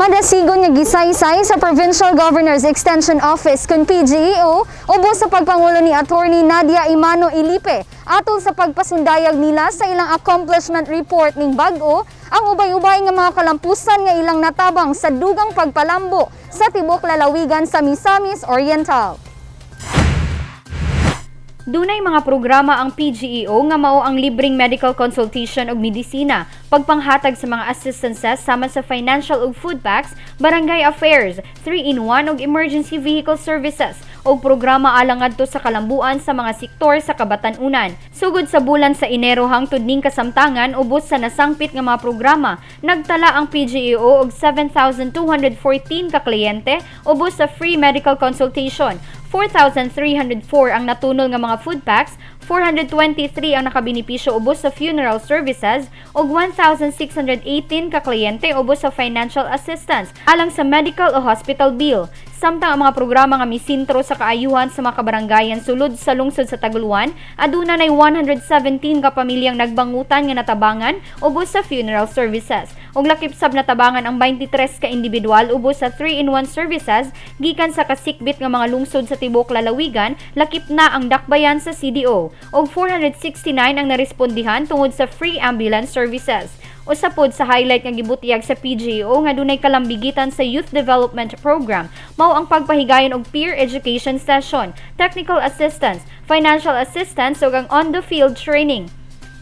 Madasigon nga gisaysay sa Provincial Governor's Extension Office kun PGEO ubos sa pagpangulo ni Attorney Nadia Imano Ilipe atol sa pagpasundayag nila sa ilang accomplishment report ning bag-o ang ubay-ubay nga mga kalampusan nga ilang natabang sa dugang pagpalambo sa tibok lalawigan sa Misamis Oriental. Dunay mga programa ang PGEO nga mao ang libreng medical consultation ug medisina, pagpanghatag sa mga assistances sama sa financial ug food packs, barangay affairs, 3-in-1 ug emergency vehicle services, ug programa alang ngadto sa kalambuan sa mga sektor sa kabatan-unan. Sugod sa bulan sa Enero hangtod ning kasamtangan, ubos sa nasangpit nga mga programa, nagtala ang PGEO og 7,214 ka kliyente ubos sa free medical consultation, 4,304 ang natunol nga mga food packs, 423 ang nakabenepisyo ubos sa funeral services ug 1,618 ka kliyente ubos sa financial assistance alang sa medical o hospital bill. Samtang ang mga programa nga misintro sa kaayuhan sa mga kabaranggayan sulod sa lungsod sa Taguluan, aduna nay 117 ka pamilyang nagbangutan nga natabangan ubos sa funeral services. Ug lakip sab natabangan ang 23 ka individual ubos sa 3-in-1 services gikan sa kasikbit nga mga lungsod sa tibuok lalawigan, lakip na ang dakbayan sa CDO. Ug 469 ang narespondihan tungod sa free ambulance services. Usa pod sa highlight nga gibutyag sa PGEO nga dunay kalambigitan sa Youth Development Program mao ang pagpahigayon og peer education session, technical assistance, financial assistance ug ang on the field training.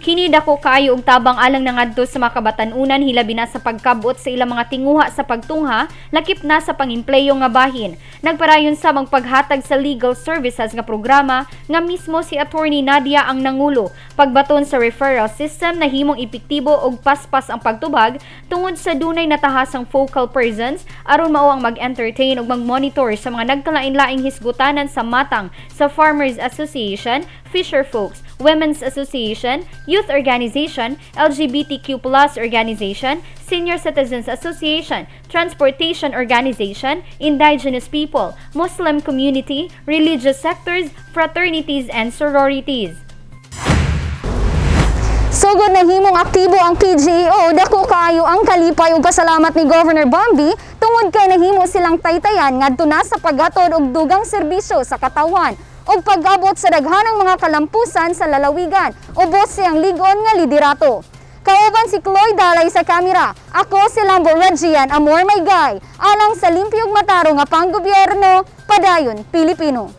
Kini dako kaayo og tabang alang nangadto sa mga kabatan-unan, hilabi na sa pagkabot sa ilang mga tinguha sa pagtungha, lakip na sa pangempleyo nga bahin. Nagparayon sa ang paghatag sa legal services nga programa nga mismo si Attorney Nadia ang nangulo. Pagbaton sa referral system, nahimong epektibo og paspas ang pagtubag tungod sa dunay natahasang focal persons aron mao ang mag-entertain ug mag-monitor sa mga nagkalain-laing hisgutanan sa matang sa Farmers Association, Fisher Folks, Women's Association, Youth Organization, LGBTQ+ Organization, Senior Citizens Association, Transportation Organization, Indigenous People, Muslim Community, Religious Sectors, Fraternities, and Sororities. Sugod nahimong aktibo ang PGEO, dako kaayo ang kalipay ug pasalamat ni Governor Bambi tungod kay nahimo silang taytayan ngadto na sa paghatod og dugang serbisyo sa katawhan ug pag-abot sa daghanang mga kalampusan sa lalawigan ubos siyang lig-on nga liderato. Kauban si Chloe Dalay sa kamera. Ako si Lambo Regian Amor May Guy. Alang sa limpyong matarong nga panggobyerno, padayon Pilipino.